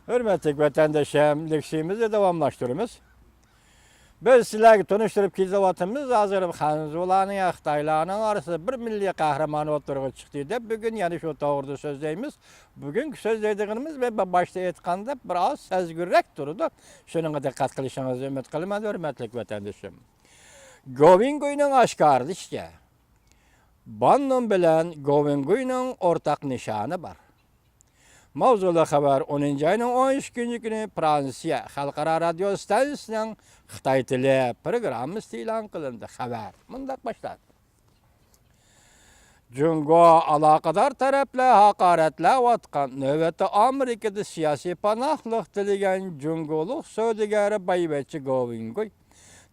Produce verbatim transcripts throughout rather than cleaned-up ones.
ھۆرمەتلىك ۋەتەنداشلىرىم، لېكسىيىمىزنى داۋاملاشتۇرىمىز. بىز سىلەرگە تونۇشتۇرۇپ كېتىۋاتىمىز، ھازىر خەنزۇلارنىڭ، خىتايلارنىڭ ئارىسىدا بىر مىللىي قەھرىمان ئوتتۇرىغا چىقتى دەپ، بۈگۈن يەنە شۇ توغرىدا سۆزلەيمىز. بۈگۈنكى سۆزلەيدىغىنىمىز، مەن باشتا ئېيتقاندەك، بىر ئاز سەزگۈررەك تۇرىدۇ. شۇنىڭغا دىققەت قىلىشىڭىزنى ئۈمىد قىلىمەن، ھۆرمەتلىك ۋەتەندىشىم. گوۋىنگۇينىڭ ئاشكارىلىشىچە، باننون بىلەن گوۋىنگۇينىڭ ئورتاق نىشانى بار. ماۋزۇلۇق خەۋەر ئونىنچى ئاينىڭ ئون ئىككىنچى كۈنى فرانسىيە خەلقئارا رادىيو ستانسىسىنىڭ خىتاي تىلى پروگراممىسىدا ئېلان قىلىندى. خەۋەر مۇنداق باشلاندى. جۇڭگو ئالاقىدار تەرەپلەر ھاقارەتلەۋاتقان، نۆۋەتتە ئامېرىكىدا سىياسىي پاناھلىق تىلىگەن جۇڭگولۇق سودىگەر بايۋەچچە گوۋىنگۇي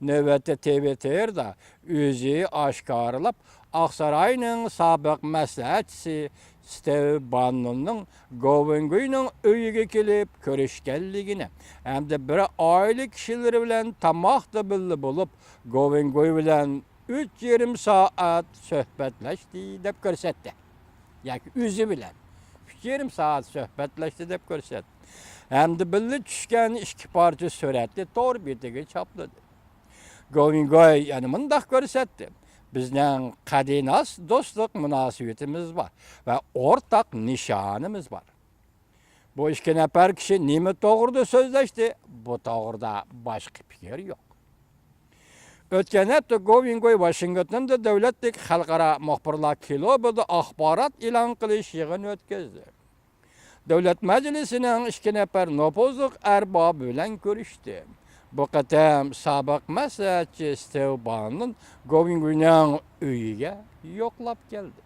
نۆۋەتتە تىۋىتتېردا ئۆزى ئاشكارىلاپ، ئاقساراينىڭ سابىق مەسلىھەتچىسى ستېۋ باننوننىڭ گوۋىنگۇينىڭ ئۆيىگە كېلىپ كۆرۈشكەنلىكىنى ھەمدە بىر ئائىلە كىشىلىرى بىلەن تاماقتا بىللە بولۇپ، گوۋىنگۇي بىلەن ئۈچ يېرىم سائەت سۆھبەتلەشتى دەپ كۆرسەتتى. ياكى ئۆزى بىلەن ئۈچ يېرىم سائەت سۆھبەتلەشتى دەپ كۆرسەتتى. ھەمدە بىللە چۈشكەن ئىككى پارچە سۈرەتنى تور بېتىگە چاپلىدى. گوۋىنگوي يەنە مۇنداق كۆرسەتتى: بىزنىڭ قەدىناس دوستلۇق مۇناسىۋىتىمىز بار ۋە ئورتاق نىشانىمىز بار. بۇ ئىككى نەپەر كىشى نېمە توغرىدا سۆزلەشتى؟ بۇ توغرىدا باشقا پىكىر يوق. ئۆتكەن ھەپتە گوۋىنگوي ۋاشىنگتوندا دۆلەتلىك خەلقئارا مۇخبىرلار كىلۇبىدا ئاخبارات ئېلان قىلىش يىغىنى ئۆتكۈزدى. دۆلەت مەجلىسىنىڭ ئىككى نەپەر نوپۇزلۇق ئەربابى بىلەن كۆرۈشتى. بۇ قېتىم سابىق مەسلىھەتچى ستېۋ باننون گوۋىنگوينىڭ ئۆيىگە يوقلاپ كەلدى.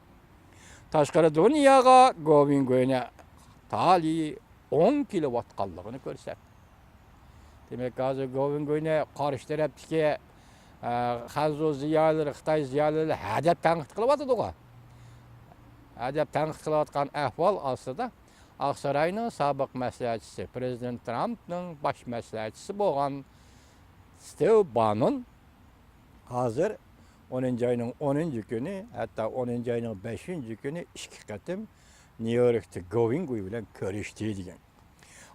تاشقىرى دۇنياغا گوۋىنگوينى تالىيى ئوڭ كېلىۋاتقانلىقىنى كۆرسەتتى. دېمەك، ھازىر گوۋىنگوينى قارشى تەرەپتىكى، ئە، خەنزۇ زىيالىيلىرى، خىتاي زىيالىيلىرى ھەدەپ تەنقىد قىلىۋاتىدىغۇ. ھەدەپ تەنقىد قىلىۋاتقان ئەھۋال ئاستىدا، ئاقساراينىڭ سابىق مەسلىھەتچىسى، پىرېزىدېنت ترامپنىڭ باش مەسلىھەتچىسى بولغان ستېۋ بانون ھازىر ئونىنچى ئاينىڭ ئونىنچى كۈنى، ھەتتا ئونىنچى ئاينىڭ بەشىنچى كۈنى ئىككى قېتىم نيۇ يوركتا گوۋىنگوي بىلەن كۆرۈشتى دېگەن.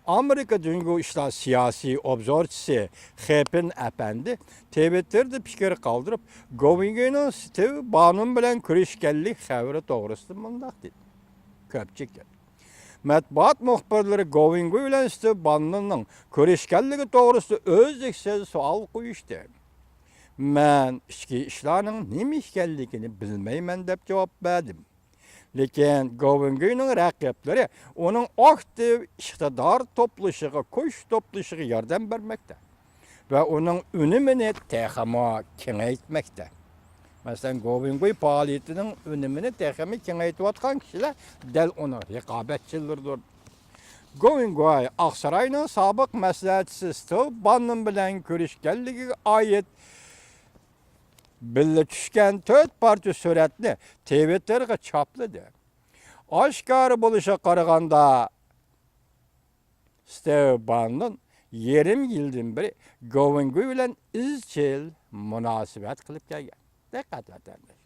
ئامېرىكا جۇڭگو ئىشلار سىياسىي ئوبزورچىسى خېپىن ئەپەندى تىۋىتتېردا پىكىر قالدۇرۇپ، گوۋىنگوينىڭ ستېۋ بانون بىلەن كۆرۈشكەنلىك خەۋىرى توغرىسىدا مۇنداق دېدى: كۆپچىكى مەتبۇئات مۇخبىرلىرى گوۋىنگوي بىلەن ستېۋ باننوننىڭ كۆرۈشكەنلىكى توغرىسىدا ئۈزلۈكسىز سوئال قويۇشتى. مەن ئىچكى ئىشلارنىڭ نېمە ئىكەنلىكىنى بىلمەيمەن دەپ جاۋاب بەردىم. لېكىن گوۋىنگوينىڭ رەقىبلىرى ئۇنىڭ ئاكتىپ ئىقتىدار توپلىشىغا، كۈچ توپلىشىغا ياردەم بەرمەكتە ۋە ئۇنىڭ ئۈنۈمىنى تېخىمۇ كېڭەيتمەكتە. مەسىلەن، گوۋىنگوي پائالىيىتىنىڭ ئۈنۈمىنى تېخىمۇ كېڭەيتىۋاتقان كىشىلەر دەل ئۇنىڭ رىقابەتچىلىرىدۇر. گوۋىنگوي ئاقساراينىڭ سابىق مەسلىھەتچىسى ستېۋ باننون بىلەن كۆرۈشكەنلىكىگە ئائىت بىللە چۈشكەن تۆت پارچە سۈرەتنى تىۋىتتېرغا چاپلىدى. ئاشكارا بولۇشىغا قارىغاندا، ستېۋ باننون يېرىم يىلدىن بېرى گوۋىنگوي بىلەن ئىزچىل مۇناسىۋەت قىلىپ كەلگەن. دىققەت، ۋەتەنداش.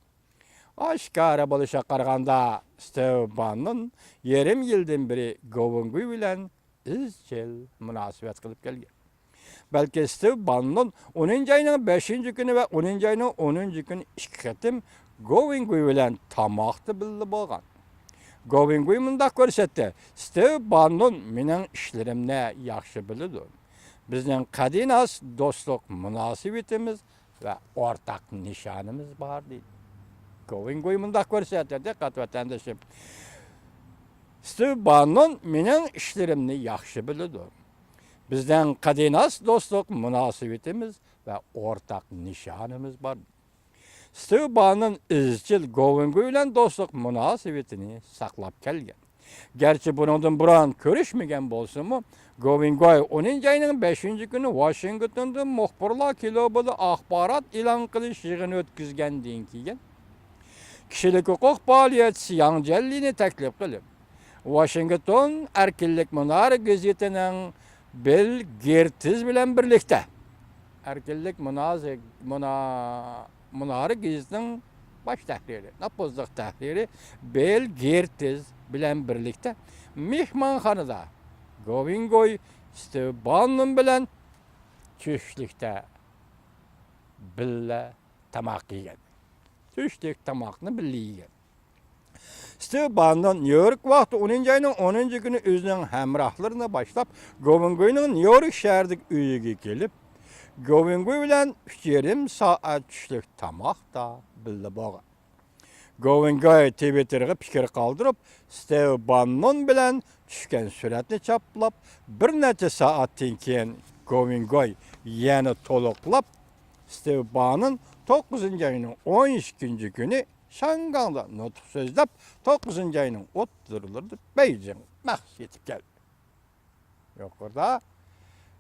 ئاشكارا بولۇشىغا قارىغاندا، ستېۋ باننون يېرىم يىلدىن بېرى گوۋىنگوي بىلەن ئىزچىل مۇناسىۋەت قىلىپ كەلگەن. بەلكى ستېۋ باننون ئونىنچى ئاينىڭ بەشىنچى كۈنى ۋە ئونىنچى ئاينىڭ ئونىنچى كۈنى ئىككى قېتىم گوۋىنگوي بىلەن تاماقتا بىللە بولغان. گوۋىنگوي مۇنداق كۆرسەتتى: ستېۋ باننون مېنىڭ ئىشلىرىمنى ياخشى بىلىدۇ. بىزنىڭ قەدىناس دوستلۇق مۇناسىۋىتىمىز ۋە ئورتاق نىشانىمىز بار، دېدى. گوۋىنگوي مۇنداق كۆرسەتتى، دىققەت، ۋەتەندىشىم. ستېۋ باننون مېنىڭ ئىشلىرىمنى ياخشى بىلىدۇ. بىزنىڭ قەدىناس دوستلۇق مۇناسىۋىتىمىز ۋە ئورتاق نىشانىمىز بار. ستېۋ باننون ئىزچىل گوۋىنگوي بىلەن دوستلۇق مۇناسىۋىتىنى ساقلاپ كەلگەن. گەرچە بۇنىڭدىن بۇرۇن كۆرۈشمىگەن بولسىمۇ، گوۋىنگوي ئونىنچى ئاينىڭ بەشىنچى كۈنى ۋاشىنگتوندا مۇخبىرلار كىلۇبىدا ئاخبارات ئېلان قىلىش يىغىنى ئۆتكۈزگەندىن كېيىن، كىشىلىك ھوقۇق پائالىيەتچىسى ياڭ جيەنلىنى تەكلىپ قىلىپ، ۋاشىنگتون ئەركىنلىك مۇنارى گېزىتىنىڭ بىل گېرتىز بىلەن بىرلىكتە، ئەركىنلىك مۇنازى-، مۇنا-، مۇنارى گېزىتىنىڭ باش تەھرىرى، نوپۇزلۇق تەھرىرى بىل گېرتىز بىلەن بىرلىكتە مېھمانخانىدا گوۋىنگوي ستېۋ بانون بىلەن چۈشلۈكتە بىللە تاماق يېگەن. چۈشلۈك تاماقنى بىللە يېگەن. ستېۋ بانون نيۇ يورك ۋاقتى ئونىنچى ئاينىڭ ئونىنچى كۈنى ئۆزىنىڭ ھەمراھلىرىنى باشلاپ، گوۋىنگوينىڭ نيۇ يورك شەھىرىدىكى ئۆيىگە كېلىپ، گوۋىنگوي بىلەن ئۈچ يېرىم سائەت چۈشلۈك تاماقتا بىللە بولغان. گوۋىنگوي تىۋىتتېرغا پىكىر قالدۇرۇپ، ستېۋ باننون بىلەن چۈشكەن سۈرەتنى چاپلاپ، بىر نەچچە سائەتتىن كېيىن گوۋىنگوي يەنە تولۇقلاپ، ستېۋ باننون توققۇزىنچى ئاينىڭ ئون ئىككىنچى كۈنى شياڭگاڭدا نۇتۇق سۆزلەپ، توققۇزىنچى ئاينىڭ ئوتتۇرىلىرىدا بېيجىڭغا مەخسۇس يېتىپ كەلدى. يۇقىرىدا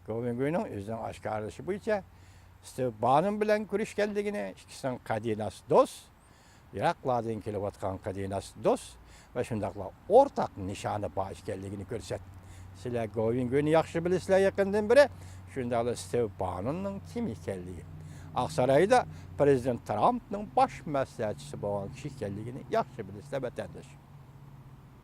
گوۋىنگوينىڭ ئۆزىنىڭ ئاشكارىلىشى بويىچە، ستېۋ بانون بىلەن كۆرۈشكەنلىكىنى، ئىككىسىنىڭ قەدىناس دوست، يىراقلاردىن كېلىۋاتقان قەدىناس دوست ۋە شۇنداقلا ئورتاق نىشانى بار ئىكەنلىكىنى كۆرسەتتى. سىلەر گوۋىنگوينى ياخشى بىلىسىلەر يېقىندىن بېرى، شۇنداقلا ستېۋ بانوننىڭ كىم ئىكەنلىكى، ئاقسارايدا پىرېزىدېنت ترامپنىڭ باش مەسلىھەتچىسى بولغان كىشى ئىكەنلىكىنى ياخشى بىلىسىلەر، ۋەتەنداش.